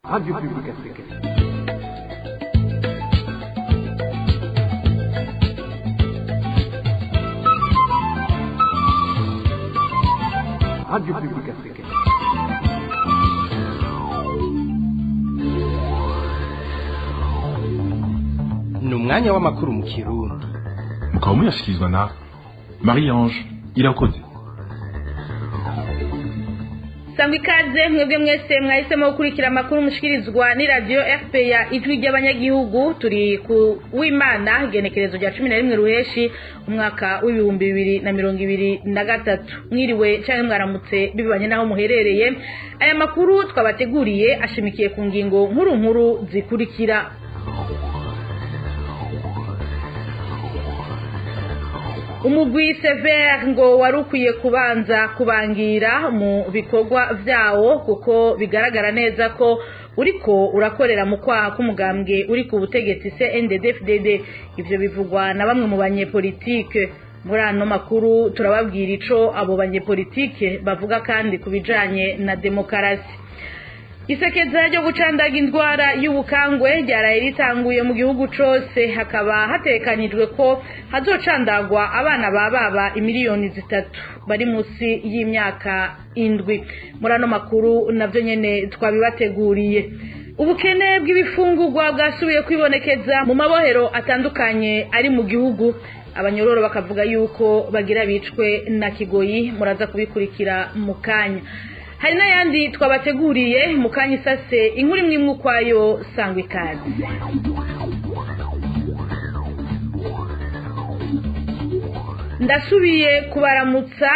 Radio Publique Africaine. Radio Publique Africaine. Ni umwanya w'amakuru mu Kirundi. Mukaba muyashyikirizwa na Marie Ange Irakoze. Sangwa ikaze mwebwe mwese mwahisemo gukurikira amakuru mushikirizwa ni radio RPA, Ijwi ry'Abanyagihugu. Turi ku w'Imana, igenekerezo rya 11 Ruheshi, umwaka w'2023. Mwiriwe canke mwaramutse bibanye naho muherereye. Aya makuru twabateguriye ashimikiye ku ngingo nkuru nkuru zikurikira: Umugwi Sever ngo wari ukwiye kubanza kubangira mu bikorwa vyawo, kuko bigaragara neza ko uriko urakorera mu kwaha k'umugambwe uri ku butegetsi CNDD-FDD. Ivyo bivugwa na bamwe mu banyepolitike. Muri ano makuru turababwira ico abo banyepolitike bavuga kandi ku bijanye na demokarasi. Isekeza ryo gucandaga indwara y'ubukangwe ryaraye ritanguye mu gihugu cose, hakaba hatekanijwe ko hazocandagwa abana bababa imiliyoni 3 bari munsi y'imyaka 7. Muri ano makuru navyo nyene twabibateguriye. Ubukene bw'ibifungurwa bwasubiye kwibonekeza mu mabohero atandukanye ari mu gihugu, abanyororo bakavuga yuko bagira bicwe na kigoyi. Muraza kubikurikira mu kanya. Hari n'ayandi twabateguriye mu kanya isase, inkuru imwe imwe ukwayo. Sangwa ikaze. Ndasubiye kubaramutsa.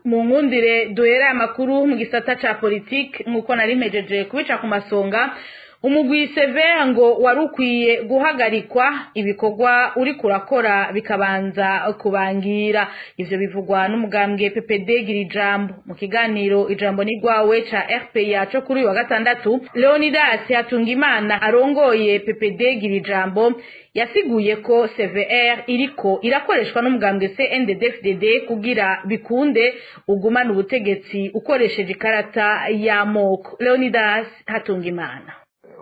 Mu nkundire duhera amakuru mu gisata ca politike. Nk'uko nari mpejeje kubica ku masonga, umugwi Sever ngo wari ukwiye guhagarikwa, ibikorwa uri kurakora bikabanza kubangira. Ivyo bivugwa n'umugambwe PPD Gira Ijambo. Mu kiganiro Ijambo ni Rwawe ca RPA co kuri uyu wa gatandatu, Leonidas Hatungimana arongoye PPD Gira Ijambo yasiguye ko CVR iriko irakoreshwa n'umugambwe CNDD-FDD kugira bikunde ugumane ubutegetsi ukoresheje ikarata y'amoko. Leonidas Hatungimana.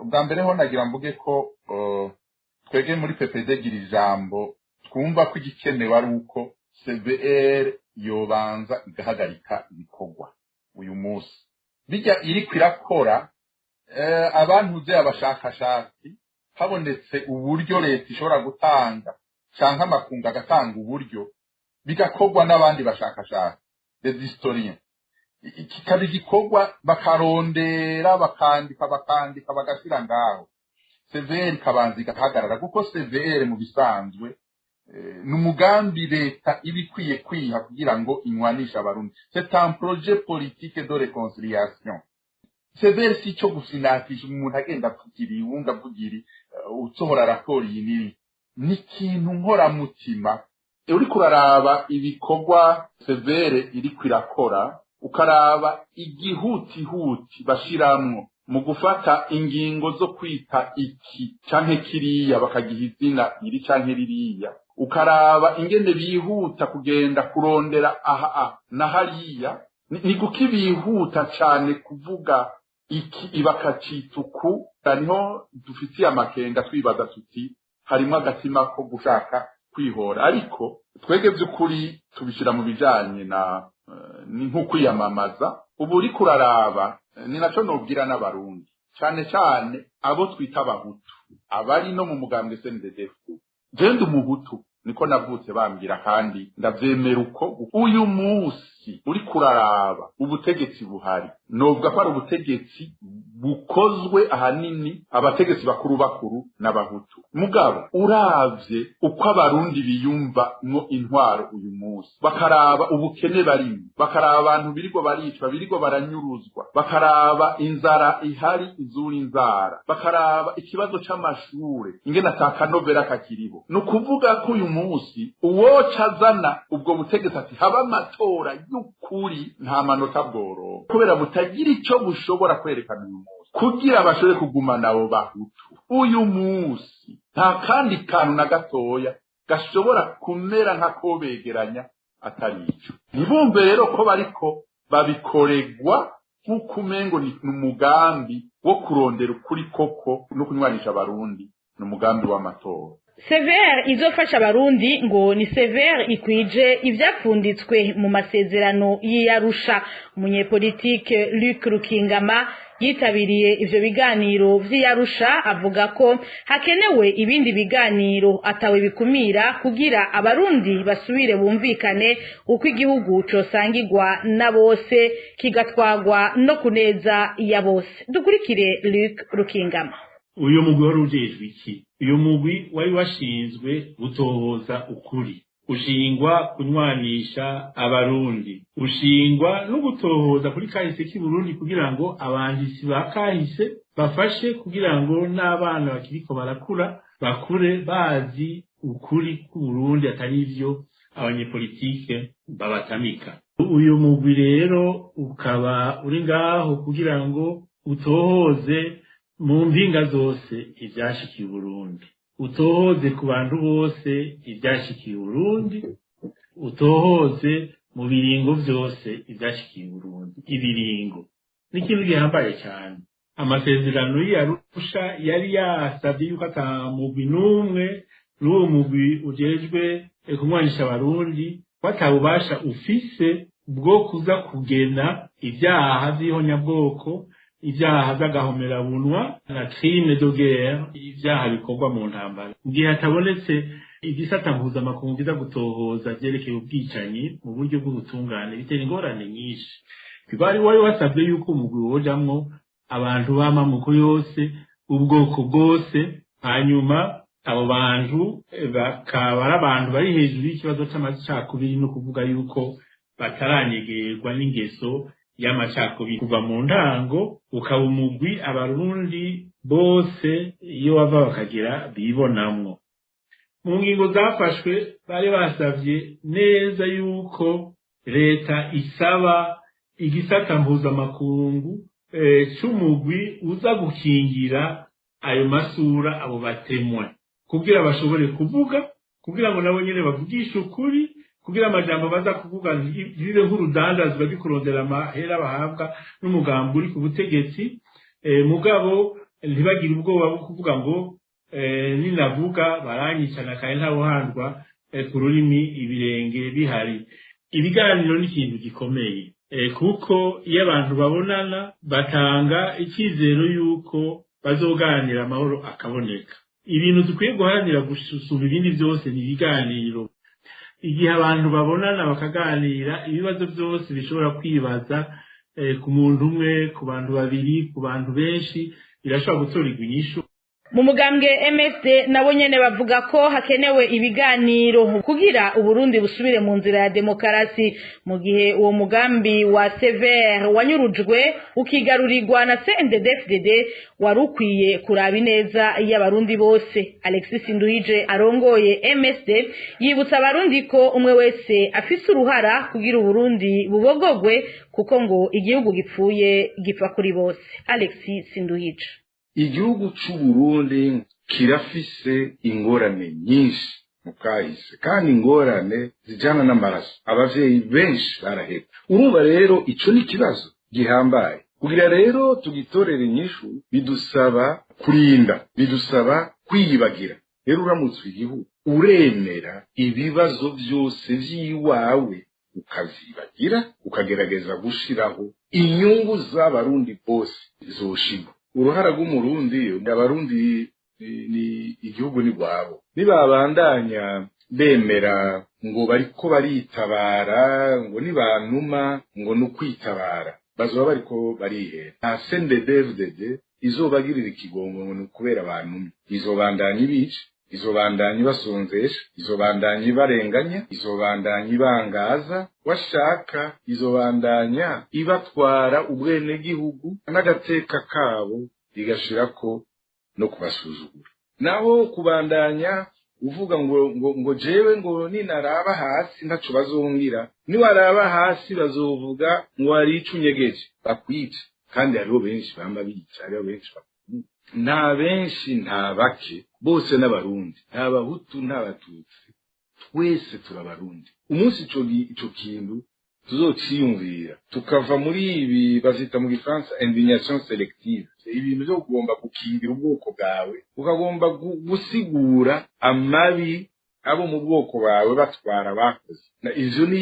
Ubwa mbere ho nagira mvuge ko twebwe muri PPD Gira Ijambo twumva ko igikenewe ari uko CVR yobanza igahagarika ibikorwa uyu munsi bijya iriko irakora. Abantuze abashakashatsi, habonetse uburyo leta ishobora gutanga canke amakungu agatanga uburyo, bigakorwa n'abandi bashakashatsi, des historiens, kikaba igikorwa bakarondera, bakandika, bakandika, bagashira ngaho. CVR ikabanza igahagarara, kuko CVR mu bisanzwe ni umugambi leta iba ikwiye kwiha kugira ngo inywanishe Abarundi. C'est un projet politique de réconciliation. CVR si ico gusinatisha umuntu agenda avugira iwunga avugira usohora raporo iyi n'iyi, ni ikintu nkoramutima. Uriko uraraba ibikorwa CVR iriko irakora, ukaraba igihutihuti bashiramwo mu gufata ingingo zo kwita iki canke kiriya, bakagiha izina iri canke ririya, ukaraba ingene bihuta kugenda kurondera aha a na hariya, ni kuki bihuta cane kuvuga iki bakacita uku? Niho dufitiye amakenga, twibaza tuti harimwo agatima ko gushaka kwihora. Ariko twege vy'ukuri tubishira mu bijanye na ni nko kwiyamamaza. Ubu uriko uraraba, ni naco nobwira n'Abarundi, cane cane abo twita Abahutu abari no mu mugambwe CNDD-FDD. Genda umuhutu niko navutse bambwira, kandi ndavyemera uko. Uyu munsi uriko uraraba ubutegetsi buhari, novuga ko ari ubutegetsi bukozwe ahanini abategetsi bakuru bakuru n'Abahutu. Mugabo uravye uko Abarundi biyumva mwo intwaro uyu munsi, bakaraba ubukene barimo, bakaraba abantu birirwa baricwa, birirwa baranyuruzwa, bakaraba inzara ihari izura inzara, bakaraba ikibazo c'amashure ingene atakanovera kakiriho, ni ukuvuga ko uyu munsi uwoca azana ubwo butegetsi ati haba amatora y'ukuri, nta manota bworoha, kubera butagira ico bushobora kwerekana uyu munsi kugira bashobore kugumana abo Bahutu. Uyu munsi nta kandi kantu na gatoya gashobora kumera nka kobegeranya atari ico. Ntibumve rero ko bariko babikoregwa. Nk'uko umengo ni umugambi wo kurondera ukuri koko no kunywanisha Abarundi, ni umugambi w'amatora. CVR izofasha Abarundi ngo ni CVR ikwije ivyapfunditswe mu masezerano y'Iyarusha. Umunyepolitike Luc Rukingama yitabiriye ivyo biganiro vy'Iyarusha avuga ko hakenewe ibindi biganiro atawe bikumira kugira Abarundi basubire bumvikane uko igihugu cosangirwa na bose, kigatwagwa no kuneza ya bose. Dukurikire Luc Rukingama. Uyu mugwi wari ujejwe iki? Uyu mugwi wari washinzwe gutohoza ukuri, ushingwa kunywanisha Abarundi, ushingwa no gutohoza kuri kahise k'Iburundi kugira ngo abanditsi ba kahise bafashe kugira ngo n'abana bakiriko barakura bakure bazi ukuri k'Uburundi, atari ivyo abanyepolitike babatamika. Uyu mugwi rero ukaba uri ngaho kugira ngo utohoze mu mpinga zose ivyashikiye Uburundi, utohoze ku bantu bose ivyashikiye Uburundi, utohoze mu biringo vyose ivyashikiye Uburundi. Ibiringo ni ikintu gihambaye cyane. Amasezerano y'Arusha yari yasavye yuko ata mugwi n'umwe n'uwo mugwi ujejwe kunywanisha Abarundi ko atabubasha ufise bwo kuza kugena ivyaha vy'ihonyabwoko, ibyaha by'agahomerabunwa na crime de guerre, ibyaha bikorwa mu ntambara. Mu gihe hatabonetse igisata mpuzamakungu kiza gutohoza vyerekeye ubwicanyi mu buryo bw'ubutungane, bitera ingorane nyinshi. Bari wari wasabye yuko umugwi wojamwo abantu b'amamuko yose, ubwoko bwose, hanyuma abo bantu bakaba ari abantu bari hejuru y'ikibazo c'amacakubiri, no kuvuga yuko bataranyegerwa n'ingeso y'amacakubiri kuva mu ntango, ukaba umugwi Abarundi bose iyo bava bakagera bibonamwo. Mu ngingo zafashwe bari basavye neza yuko leta isaba igisata mpuzamakungu c'umugwi uza gukingira ayo masura, abo batemwe, kugira bashobore kuvuga, kugira ngo nabo nyene bavugishe ukuri, kugira amajambo baza kuvuga ntibibe nk'urudandazwa ryo kurondera amahera bahabwa n'umugambi uri ku butegetsi, mugabo ntibagire ubwoba bwo kuvuga ngo ninavuga baranyicana kandi ntawuhandwa ku rurimi ibirenge bihari. Ibiganiro ni ikintu gikomeye, kuko iyo abantu babonana batanga icyizero yuko bazoganira amahoro akaboneka. Ibintu dukwiye guharanira gusuzuma ibindi byose ni ibiganiro. Igihe abantu babonana bakaganira, ibibazo byose bishobora kwibaza ku muntu umwe, ku bantu babiri, ku bantu benshi, birashobora gutorerwa inyishu. Mu mugambwe MSD nabo nyene bavuga ko hakenewe ibiganiro kugira Uburundi busubire mu nzira ya demokarasi, mu gihe uwo mugambi wa CVR wanyurujwe ukigarurirwa na CNDD-FDD wari ukwiye kuraba ineza y'Abarundi bose. Alexis Nduhije arongoye MSD yibutsa Abarundi ko umwe wese afise uruhara kugira Uburundi bubogogwe, kuko ngo igihugu gipfuye gipfa kuri bose. Alexis Nduhije: Igihugu c'Uburundi kirafise ingorane nyinshi mu kahise, kandi ingorane zijana n'amaraso. Abavyeyi benshi baraheba. Urumva rero ico ni ikibazo gihambaye. Kugira rero tugitorere inyishu bidusaba kurinda, bidusaba kwiyibagira. Rero uramutse igihugu uremera ibibazo vyose vy'iwawe ukavyibagira, ukagerageza gushiraho inyungu z'Abarundi bose zoshigwa. Uruhara rw'Umurundi, Abarundi ni igihugu ni rwabo. Nibabandanya bemera ngo bariko baritabara, ngo nibanuma ngo ni ukwitabara, bazoba bariko barihera. Nta CNDD-FDD izobagirira ikigongo ngo ni ukubera bantumye. Izobandanya ibica, izobandanya ibasonzesha, izobandanya ibarenganya, izobandanya ibangaza washaka, izobandanya ibatwara ubwenegihugu n'agateka kabo, igashirako no kubasuzugura. Naho kubandanya uvuga ngo ngo ngo jewe ngo ninaraba hasi ntaco bazongira, niwaraba hasi bazovuga ngo hari ico unyegeje, bakwica. Kandi hariho benshi bama bica, hariho benshi, nta benshi nta bake, bose n'Abarundi, nta Bahutu nta Batutsi, twese turabarundi. Umunsi ico kintu Tuzociyumvira tukava muri ibi bazita mu Gifaransa indignation sélective, ibintu byo kugomba gukingira ubwoko bwawe, ukagomba gusigura amabi abo mu bwoko bawe batwara bakoze. Ivyo ni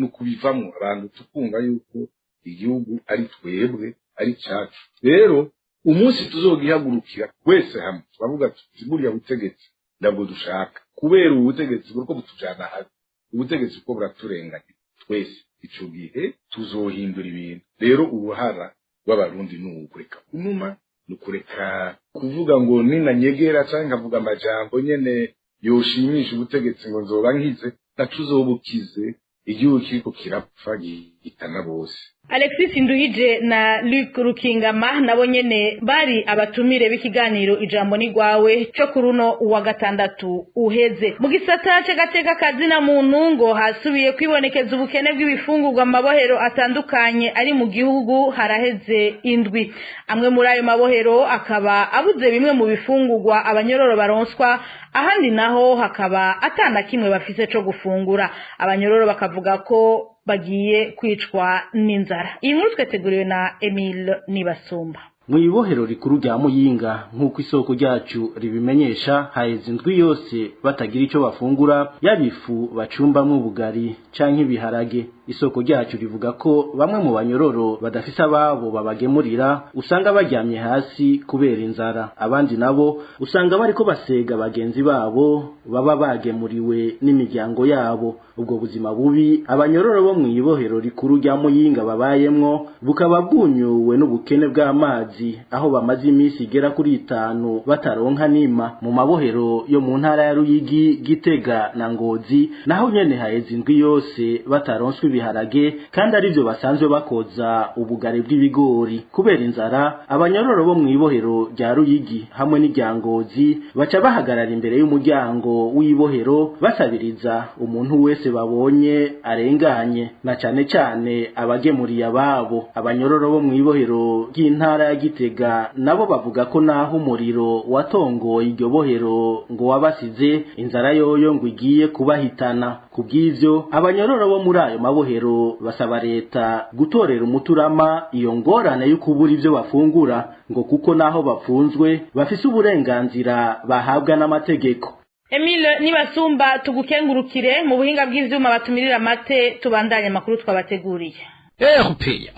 ukubivamwo, abantu tukumva yuko igihugu ari twebwe, ari cacu. Rero umunsi tuzogihagurukira twese hamwe turavuga tuti buriya butegetsi ntabwo dushaka, kubera ubu butegetsi buriko butujana habi, ubutegetsi bwo buraturenganya twese, ico gihe tuzohindura ibintu. Rero uruhara rw'Abarundi ni ukureka kunuma, ni ukureka kuvuga ngo ninanyegera canke nkavuga amajambo nyene yoshimisha ubutegetsi ngo nzoba nkize. Naco uzoba ukize igihugu kiriko kirapfa gihitana bose. Alexis Nduhije na Luc Rukingama nabo nyene bari abatumire b'ikiganiro Ijambo ni Gwawe cyo kuruno wa gatandatu uheze. Mu gisata c'agateka kazina muntu, ngo hasubiye kwibonekeza ubukene bw'ibifungurwa mu mabohero atandukanye ari mu gihugu. Haraheze indwi amwe muri ayo mabohero akaba abuze bimwe mu bifungurwa abanyororo baronswa, ahandi naho hakaba atana kimwe bafise co gufungura. Abanyororo bakavuga ko bagiye kwicwa n'inzara. Iyi nkuru tweteguriwe na Emile Nibasumba. Mu ibohero rikuru rya Muyinga, nk'uko isoko ryacu ribimenyesha, haheze indwi yose batagira icyo bafungura, yaba ifu bacumbamwo ubugari canke ibiharage. Isoko ryacu rivuga ko bamwe mu banyororo badafise ababo babagemurira, usanga baryamye hasi kubera inzara, abandi nabo usanga bariko basega bagenzi babo baba bagemuriwe n'imiryango yabo. Ubwo buzima bubi abanyororo bo mu ibohero rikuru rya Muyinga babayemwo bukaba bwunyuwe n'ubukene bw'amazi, aho bamaze iminsi igera kuri 5 bataronka nima. Mu mabohero yo mu ntara ya Ruyigi, Gitega na Ngozi naho nyene haheze indwi yose bataronswa ibiharage, kandi arivyo basanzwe bakoza ubugari bw'ibigori. Kubera inzara, abanyororo bo mu ibohero rya Ruyigi hamwe n'irya Ngozi baca bahagarara imbere y'umuryango w'ibohero basabiriza umuntu wese babonye arenganye, na cane cane abagemuriye ababo. Abanyororo bo mu ibohero ry'intara ya Gitega nabo bavuga ko naho umuriro watongoye iryo bohero ngo wabasize, inzara yoyo ngo igiye kubahitana. Kubw'ivyo, abanyororo bo muri ayo mabohero basaba leta gutorera umuturama iyo ngorane yo kubura ivyo bafungura, ngo kuko naho bafunzwe bafise uburenganzira bahabwa n'amategeko. Emile Nibasumba, tugukengurukire. Mu buhinga bw'ivyuma batumirira amate, tubandanye amakuru twabateguriye. RPA.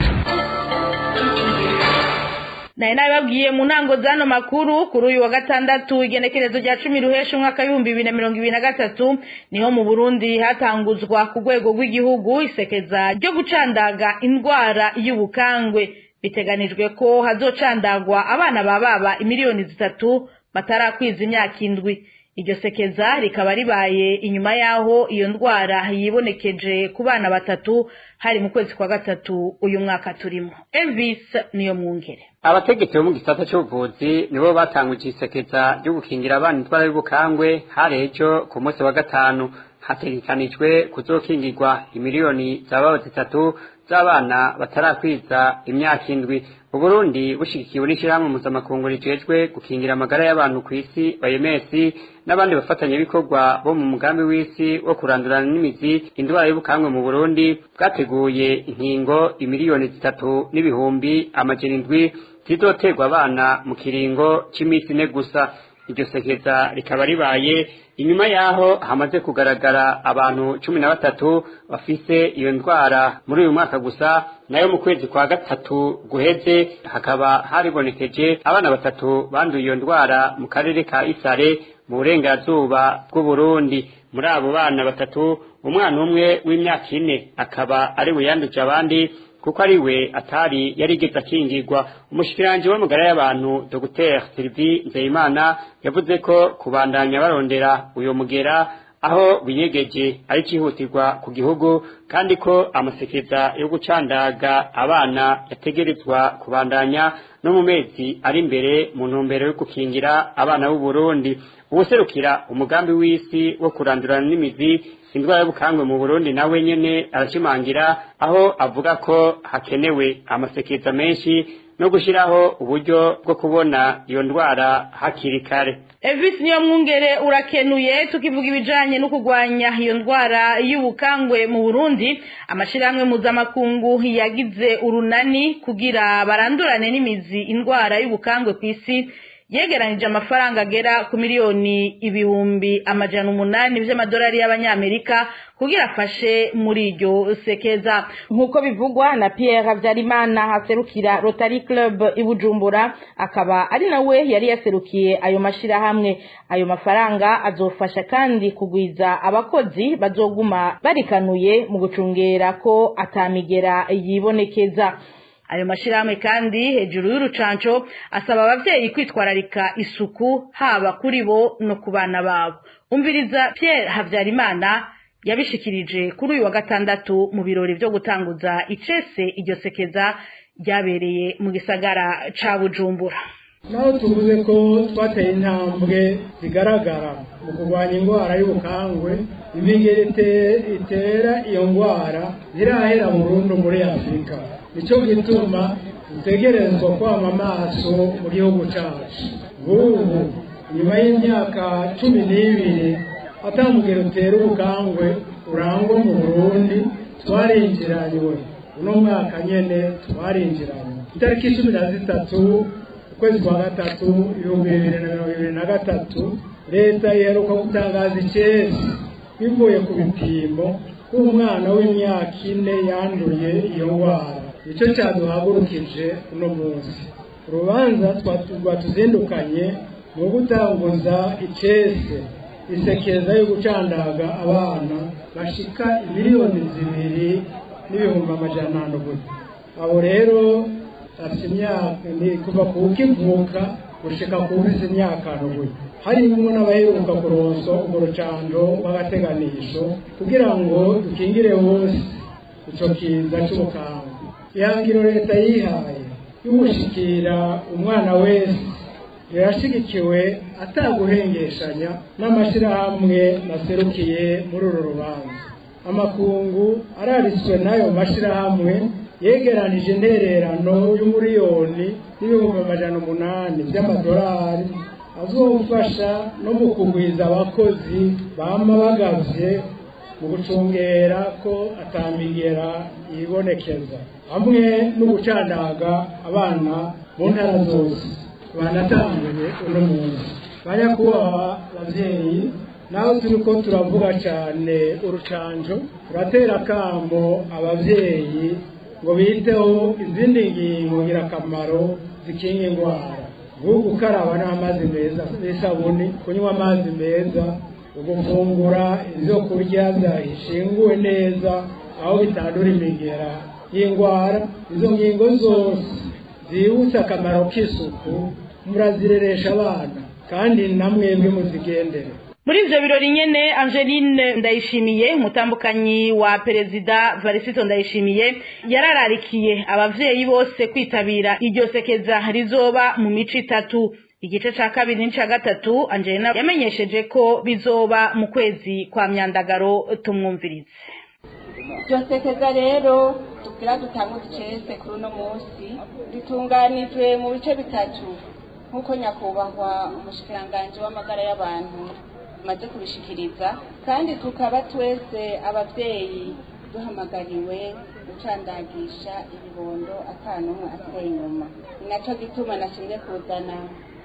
Naye nabibabwiye mu ntango z'ano makuru, kuri uyu wa gatandatu igenekerezo rya 10 ruhesha umwaka w'2023 niho mu Burundi hatanguzwa ku rwego rw'igihugu isekeza ryo gucandaga indwara y'ubukangwe. Biteganijwe ko hazocandagwa abana bababa imiliyoni 3 batarakwiza imyaka 7. Iryo sekeza rikaba ribaye inyuma yaho iyo ndwara yibonekeje ku bana batatu, hari mu kwezi kwa gatatu uyu mwaka turimo. Elvis niyo mwungere. Abategetsi bo mu gisata c'ubuvuzi nibo batanguje isekeza ryo gukingira abana indwara y'ubukangwe. Hari ejo ku munsi wa gatanu. Hategekanijwe kuzokingirwa imiliyoni zababa 3 z'abana batarakwiza imyaka 7. Uburundi bushigikiwe n'ishirahamwe mpuzamakungu rijejwe gukingira amagara y'abantu ku isi OMS n'abandi bafatanyabikorwa bo mu mugambi w'isi wo kurandurana n'imizi indwara y'ubukangwe mu Burundi, bwateguye inkingo imiliyoni 3,700,000 zizoterwa abana mu kiringo c'imisi 4 gusa. Iryo sekeza rikaba ribaye inyuma yaho hamaze kugaragara abantu 13 bafise iyo ndwara muri uyu mwaka gusa. Nayo mu kwezi kwa gatatu guheze hakaba haribonekeje abana batatu banduye iyo ndwara mu karere ka Isare mu burengerazuba bw'Uburundi. Muri abo bana batatu, umwana umwe w'imyaka 4 akaba ari we yanduje abandi, kuko ari we atari yarigeze akingirwa. Umushikiranganji w'amagara y'abantu Dr Sylvie Nzeyimana yavuze ko kubandanya barondera uyo mugera aho winyegeje ari cyihutirwa ku gihugu, kandi ko amasekeza yo gucandaga abana yategerezwa kubandanya no mu mezi ari imbere mu ntumbero yo gukingira abana b'u Burundi. Uwuserukira umugambi w'isi wo kurandurana n'imizi indwara y'ubukangwe mu Burundi nawe nyene arashimangira, aho avuga ko hakenewe amasekeza menshi no gushiraho uburyo bwo kubona iyo ndwara hakiri kare. Elvis niyo mwungere urakenuye. Tukivuga ibijanye no kugwanya iyo ndwara y'ubukangwe mu Burundi, amashirahamwe mpuzamakungu yagize urunani kugira barandurane n'imizi indwara y'ubukangwe kw'isi, yegeranije amafaranga agera ku miliyoni 800,000 vy'amadolari y'abanyamerika kugira afashe muri iryo sekeza, nk'uko bivugwa na Pierre Habyarimana aserukira Rotary Club i Bujumbura, akaba ari nawe yari yaserukiye ayo mashirahamwe. Ayo mafaranga azofasha kandi kugwiza abakozi bazoguma barikanuye mu gucungera ko atamigera yibonekeza. Ayo mashirahamwe kandi, hejuru y'urucanco, asaba abavyeyi kwitwararika isuku haba kuri bo no ku bana babo. Umviriza Pierre Habyarimana yabishikirije kuri uyu wa gatandatu mu birori vyo gutanguza icese iryo sekeza ryabereye mu gisagara ca Bujumbura. Naho tuvuze ko twateye intambwe zigaragara mu kurwanya indwara y'ubukangwe, imigeri itera iyo ndwara ntirahera burundu muri Afurika. Nicyo gituma dutegerezwa kwama amaso mu gihugu cyacu. Nk'ubu nyuma y'imyaka 12 atamugero utera ubukangwe urangwa mu Burundi, twarinjiranywe uno mwaka nyene. Twarinjiranywe itariki 13 ukwezi kwa gatatu 2023. Leta iheruka gutangaza icesi bivuye ku bipimo ko umwana w'imyaka 4 yanduye iyo ndwara. Nicyo cyaduhagurukije uno munsi. Urubanza rwatuzindukanye ni ugutanguza icese isekeza yo gucandaga abana bashika 2,400,000. Abo rero bafite imyaka ni kuva ku ukivuka gushika ku ufise imyaka 7, harimwo n'abaheruka kuronswa urwo rucando rw'agateganisho, kugira ngo dukingire bose ico kiza c'ubukangwe. Ihangiro leta yihaye yo gushikira umwana wese rirashigikiwe ataguhengeshanya n'amashirahamwe naserukiye muri uru rubanza. Amakungu araritswe n'ayo mashirahamwe yegeranije intererano y'1,800,000 by'amadolari azofasha no mu kugwiza abakozi bama bagavye mu gucungera ko atamigera yibonekeza, hamwe no gucandaga abana mu ntara zose banatanguye uno munsi. Banyakubahwa bavyeyi, naho turiko turavuga cyane urucanjo, turatera akamo abavyeyi ngo biteho izindi ngingo ngirakamaro zikinga indwara, nko gukaraba n'amazi meza n'isabuni, kunywa amazi meza, ugufungura ibyo kurya byashinguwe neza aho bitandura imigera y'indwara. Izo ngingo zose zibutsa akamaro k'isuku murazireresha abana, kandi namwebwe muzigendere. Muri ivyo birori nyene, Angeline Ndayishimiye, umutambukanyi wa Perezida Varisito Ndayishimiye, yarararikiye abavyeyi bose kwitabira iryo sekeza rizoba mu mico itatu, igice ca kabiri n'ica gatatu. Angelina yamenyesheje ko bizoba mu kwezi kwa Myandagaro. Tumwumvirize. Iryo sekeza rero tugira dutanguze icese kuri uno munsi ritunganijwe mu bice bitatu, nk'uko nyakubahwa umushikiranganji w'amagara y'abantu amaze kubishikiriza, kandi tukaba twese abavyeyi duhamagariwe gucandagisha ibibondo atanumwe asigaye inyuma. Ni naco gituma nashimye kuzana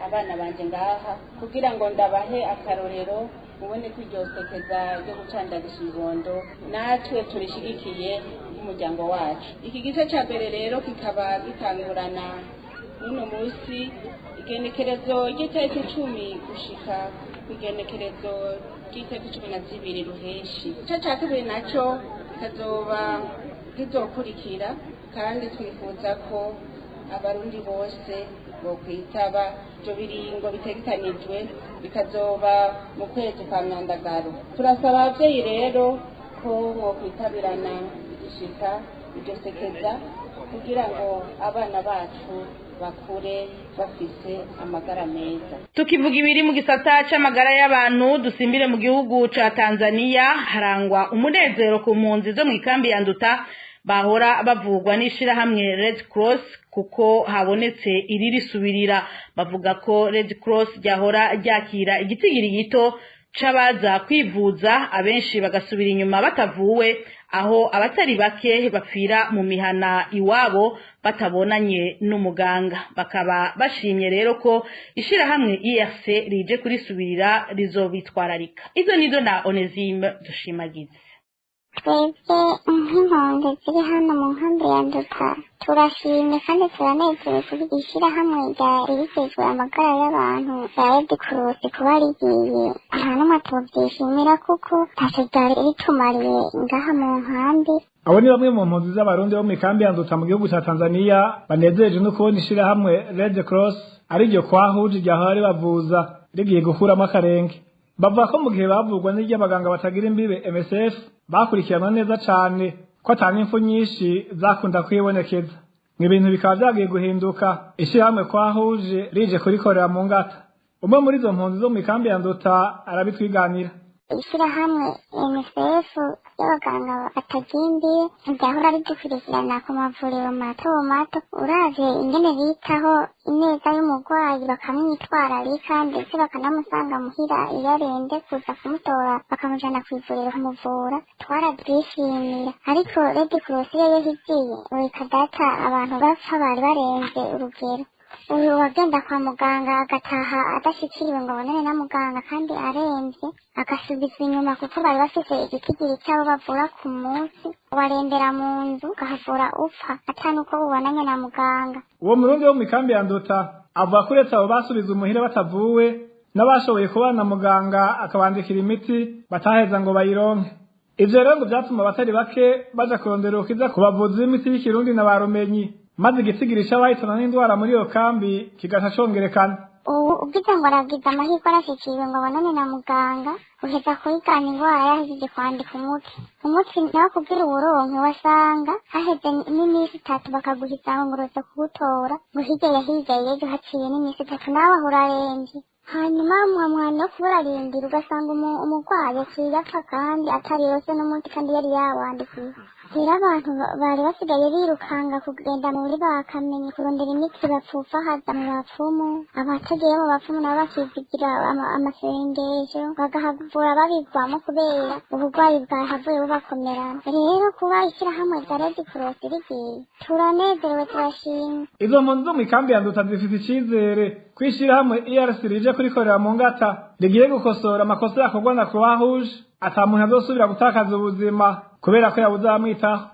abana banje ngaha kugira ngo ndabahe akarorero, mubone ko iryo sekeza ryo gucandagisha ibibondo natwe turishigikiye nk'umuryango wacu. Iki gice ca mbere rero kikaba gitangurana n'uno munsi, igenekerezo ry'itariki 10 gushika ku igenekerezo ry'itariki 12 Ruheshi. Igice ca kabiri naco kikazoba kizokurikira, kandi twifuza ko abarundi bose bokwitaba ivyo biringo bitegekanijwe, bikazoba mu kwezi kwa Myandagaro. Turasaba abavyeyi rero ko mwokwitabirana igishika iryo sekeza kugira ngo abana bacu bakure bafise amagara meza. Tukivuga ibiri mu gisata c'amagara y'abantu, dusimbire mu gihugu ca Tanzania. Harangwa umunezero ku mpunzi zo mu ikambi ya Nduta bahora bavugwa n'ishirahamwe Red Cross kuko habonetse iririsubirira. Bavuga ko Red Cross ryahora ryakira igitigiri gito c'abaza kwivuza, abenshi bagasubira inyuma batavuwe, aho abatari bake bapfira mu mihana iwabo batabonanye n'umuganga. Bakaba bashimye rero ko ishirahamwe IRC rije kurisubirira rizobitwararika. Izo nizo na Onesime Dushimagize. Twebwe nk'impunzi ziri hano mu nkambi ya Nduta turashimye kandi turanezerewe kuri ishyirahamwe rya amagara y'abantu rya Red Cross kuba rigiye. Nta n'umwe tubyishimira kuko ntacyo ryari ritumariye ngaha mu nkambi. Abo ni bamwe mu mpunzi z'abarundi bo mu ikambi ya Nduta mu gihugu ca Tanzania banezereje no kubona ishirahamwe Red Cross ariryo kwahuje ryahora ribavuza rigiye gukuramo akarenge. Bavuga ko mu gihe bavugwa n'iry'abaganga batagira imbibe MSF bakurikiranwa neza cane, ko ata n'imfu nyinshi zakunda kwibonekeza. Ngo ibintu bikaba vyagiye guhinduka ishirahamwe kwahuje rije kurikorera mu ngata. Umwe muri izo mpunzi zo mu ikambi ya Nduta arabitwiganira. Ishyirahamwe MSF y'abaganga batagira imbibe ryahora ridukurikirana ku mavuriro mato mato. Uravye ingene bitaho ineza y'umurwayi, bakamwitwararika ndetse bakanamusanga muhira iyo arembye, kuza kumutora bakamujana kw'ivuriro kumuvura, twarabyishimira. Ariko Red Cross yo yahigiye reka data, abantu bapfa bari barenze urugero. Uyu wagenda kwa muganga agataha adashikiriwe ngo abonane na muganga kandi aremvye, agasubizwa inyuma kuko bari bafise igitigiri c'abo bavura ku munsi. Warembera mu nzu ukahavura upfa ata nuko ubonanye na muganga. Uwo murundi wo mu ikambi ya Nduta avuga ko uretse abo basubiza umuhira batavuwe, n'abashoboye kubana muganga akabandikira imiti bataheza ngo bayironke. Ivyo rero ngo vyatuma abatari bake baja kurondera urukiza ku bavuzi b'imiti y'ikirundi na ba rumenyi, maze igitigiri c'abahitana n'indwara muri iyo kambi kigaca congerekana. Ubu ugize ngo aragize amahirwe arashikiriwe ngo abonane na muganga, uheza kuyigana ingwara yahejeje kwandika umuti. Umuti nawe kugira uwuronke wasanga haheze n'iminsi 3 bakaguhiza ngo uroze kuwutora, ngo hirya ya hirya y'ejo haciye n'iminsi 3 nawe aho uraremvye. Hanyuma mwamwana wo kuburarindira ugasanga umurwayi aciye apfa kandi atariyose n'umuti kandi yari yawandikiye. Rero abantu bari basigaye birukanga kugenda muri bakamenye kurondera imiti bapfufahaza mu bapfumu, abatagiye mu bapfumu nabo bakizigira amasengesho bagahavura babigwamo kubera uburwayi bwahavuye bubakomerana. Rero kuba ishyirahamwe rya Red Cross rigiye turanezerewe, turashimye. Izo mpunzi zo mu ikambi ya Nduta zifite icizere ko ishirahamwe IRC rije kurikorera mu ngata rigiye gukosora amakosa yakorwa na Croix Rouge, ata muntu azosubira gutakaza ubuzima kubera ko yabuze abamwitaho.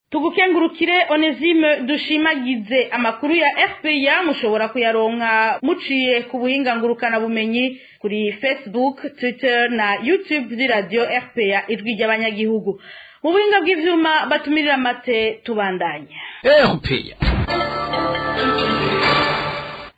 Tugukengurukire Onesime Dushimagize. Amakuru ya RPA mushobora kuyaronka muciye ku buhinga ngurukana bumenyi kuri Facebook, Twitter na YouTube zi Radio RPA ijwi ry'abanyagihugu. Mu buhinga bw'ivyuma batumirira amate tubandanya. RPA.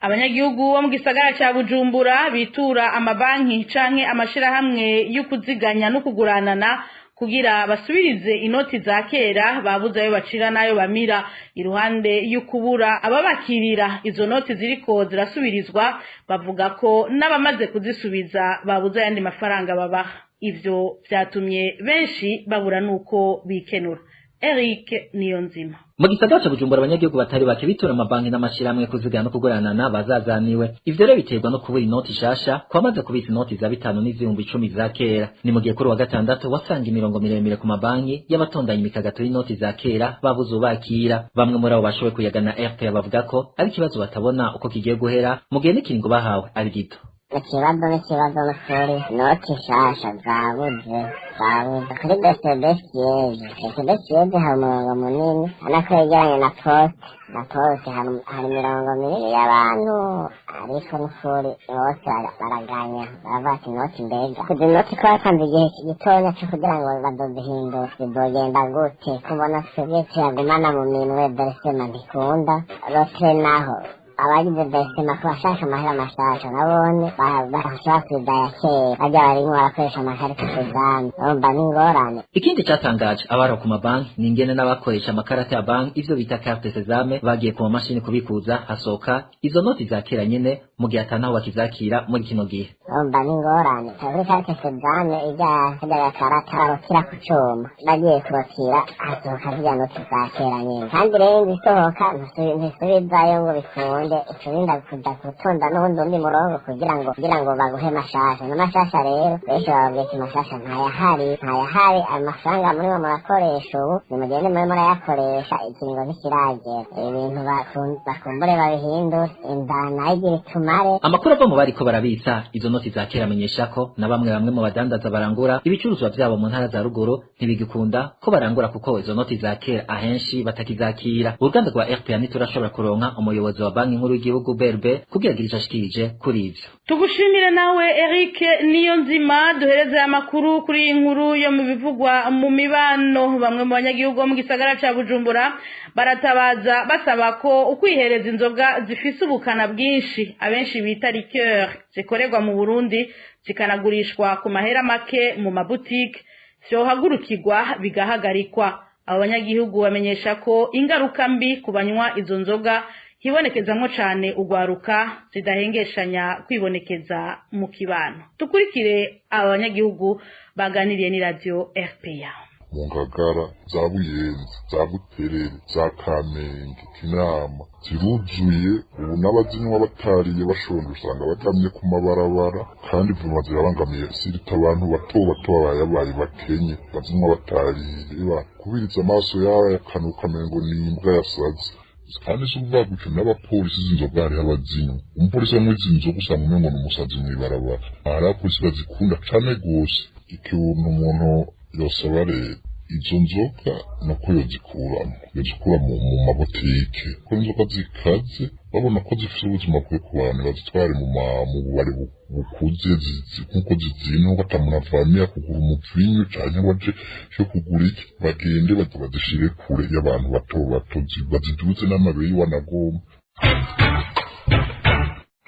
Abanyagihugu bo mu gisagara ca Bujumbura bitura amabanki canke amashirahamwe y'ukuziganya no kuguranana kugira basubirize inoti za kera babuze ayo bacira nayo bamira. Iruhande y'ukubura ababakirira izo noti ziriko zirasubirizwa, bavuga ko n'abamaze kuzisubiza babuze ayandi mafaranga babaha. Ivyo vyatumye benshi babura nuko bikenura. Eric Niyonzima. Mu gisagara ca Bujumbura abanyagihugu batari bake bitura amabanki n'amashirahamwe kuzigana no kuguranana bazazaniwe. Ivyo rero biterwa no kubura inoti shasha kwamaze kubitsa inoti za 5 n'izihumbi 10 za kera. Ni mu gihe kuri wa gatandatu wasanga imirongo miremire ku mabanki y'abatondanye imikagato y'inoti za kera babuze ubakira. Bamwe muri abo bashoboye kuyagana RPA bavuga ko ari ikibazo batabona uko kigiye guhera mu gihe n'ikiringo bahawe ari gito. Ikibazo n'ikibazo n'ukuri inoti nshasha zabuze kuri BCB siyeje hari umurongo munini urabona ko yegeranye na poste hari imirongo minini y'abantu, ariko n'ukuri bose baraganya baravuga ati inoti mbega kuzi inoti ko batanze igihe gitonya co kugira ngo bazozihindure bizogenda gute kubona twebwe tuyagumana mu minwe beresema ntikunda rote naho abagize besema ko bashaka amahera mashasha nabone bashaka kuza ya kera barya barimwo barakoresha amakarita sezame urumva n'ingorane. Ikindi cyatangaje abari ku mabanki ni ingene n'abakoresha amakarata ya banki ivyo bita carte sezame bagiye ku mamashini kubikuza hasohoka izo noti za kera nyene mu gihe atanaho bakizakira muri kino gihe. Urumva ni ingorane. Kuri carte sezame irya gakarata barotira ku cuma, bagiye kurotira hasohoka zirya noti za kera nyene. Kandi rero inzu isohoka ntisubizayo ngo bikunde, ucurinda kuja gutonda n'ubundi undi murongo kugira ngo baguhe mashasha. N'amashasha rero benshi bababwiye ati mashasha ntayahari, ntayahari. Amafaranga murimo murakoresha ubu nimugende mube murayakoresha, ikiringo ntikiragera. Ibintu bakumbure babihindure, inzara nayo igira itumare. Amakuru ava mu bariko barabitsa izo noti za kera amenyesha ko na bamwe mu badandaza barangura ibicuruzwa vyabo mu ntara za ruguru ntibigikunda ko barangura kuko izo noti za kera ahenshi batakizakira. Uruganda rwa RPA ntiturashobora kuronka umuyobozi wa banki nkuru y'igihugu BRB kugira agire ico ashikirije kuri ivyo. Tugushimire nawe Eric Niyonzima. Duhereze amakuru kuri iyi nkuru yo mu bivugwa mu mibano. Bamwe mu banyagihugu bo mu gisagara ca Bujumbura baratabaza basaba ko ukwihereza inzoga zifise ubukana bwinshi abenshi bita liqueur zikorerwa mu Burundi zikanagurishwa ku mahera make mu mabutike vyohagurukirwa bigahagarikwa. Abo banyagihugu bamenyesha ko ingaruka mbi ku banywa izo nzoga hibonekezamwo cane ugwaruka zidahengeshanya kwibonekeza mu kibano. Tukurikire aba banyagihugu baganiriye ni radio RPA. Mu Ngagara za Buyenzi, za Buterere, za Kamenge, Kinama ziruzuye ubu n'abazinywa batariye bashonje usanga baryamye ku mabarabara, kandi vuma zirabangamiye sirita abantu bato bato babaye bakenye bazinywa batariye kubiriza amaso yabo yakanuka mengo ni imbwa yasaze. Kandi si ukuvuga gutyo n'abapolisi izi nzoga hariho abazinywa. Umupolisi anywa izi nzoga usanga umengo ni umusazi mw'ibarabara. Hariho abapolisi bazikunda cane gose. Ikintu umuntu yosaba rero izo nzoga nuko yozikuramo, yozikura mu mabotike, kuko inzoga zikaze babona ko zifise ubuzima bukwiye ku bantu, bazitware mu bubare bukuze nkuko zizinwa, ata muntu avamiye kugura umuvinyu canke ngo aje yo kugura iki, bagende bazishire kure y'abantu bato bato, baziduze n'amabeyi wanagomba.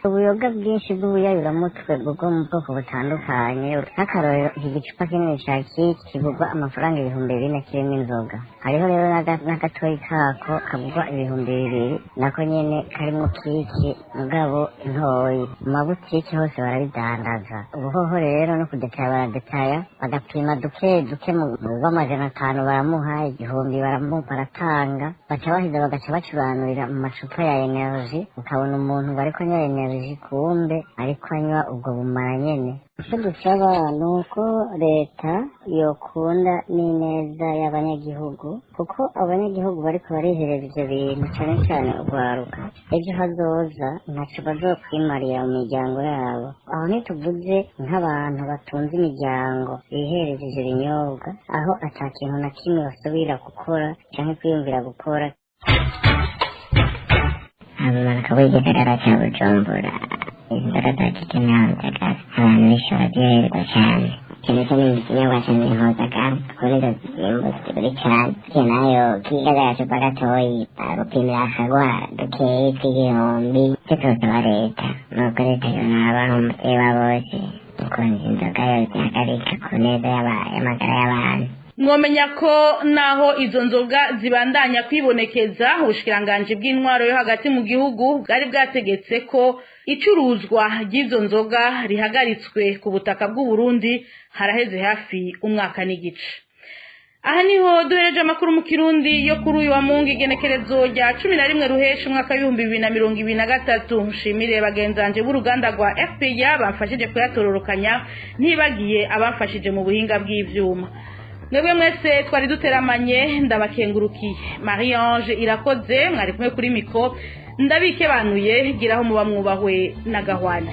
Ubuyoga bwinshi bw'ubuyayuramutwe bwo mu bwoko butandukanye. Nk'akarorero, iki gicupa kinini ca kiki kigurwa amafaranga 4000 kirimo inzoga. Hariho rero n'agatoyi kako kagurwa 2000 nako nyene karimwo kiki mugabo ntoyi. Mu mabutiki hose barabidandaza. Ubuhoho rero no kudetaya baradetaya, bagapima duke duke mu rw'amajana 5 baramuha, 1000 baratanga, baca baheza bagaca bacuranurira mu macupa ya energy, ukabona umuntu bariko anywa energy kumbe ariko anywa ubwo bumara nyene. Icyo dusaba ni uko leta yokunda n'ineza y'abanyagihugu, kuko abanyagihugu bariko barihereza ivyo bintu cane cane urwaruka, ejo hazoza ntaco bazokwimarira mu miryango yabo. Aho ntituvuze nk'abantu batunze imiryango bihereza ivyo binyobwa, aho ata kintu na kimwe basubira gukora canke kwiyumvira gukora. Abamarika w'igisagara ca Bujumbura, inzoga za kike n'inzoga abantu benshi bararyoherwa cane, cyane cyane ikinyobwa c'inzoga kuko nizo zimbutse kuri cane. Iyo nayo kiga agacupa gatoyi bagupimira akagwa dukeyi tw'igihumbi. Icyo twosaba leta nuko leta yonaba umuvyeyi wa bose ukunze inzoga yozihagarika ku neza y'amagara y'abantu. Mwomenya ko naho izo nzoga zibandanya kwibonekeza, ubushikiranganje bw'intwaro yo hagati mu gihugu bwari bwategetse ko icuruzwa ry'izo nzoga rihagaritswe ku butaka bw'u Burundi haraheze hafi umwaka n'igice. Aha niho duhereje amakuru mu Kirundi yo kuri uyu wa Mungu igenekerezo rya 11 ruhesha umwaka w'ibihumbi 2023. Nshimire bagenzanje b'uruganda rwa FPA bamfashije kuyatororokanya, ntibagiye abamfashije mu buhinga bw'ivyuma. Mwebwe mwese twari duteramanye ndabakengurukiye. Marie Ange Irakoze mwari kumwe kuri micro, ndabikebanuye giraho muba mwubahwe na gahwane.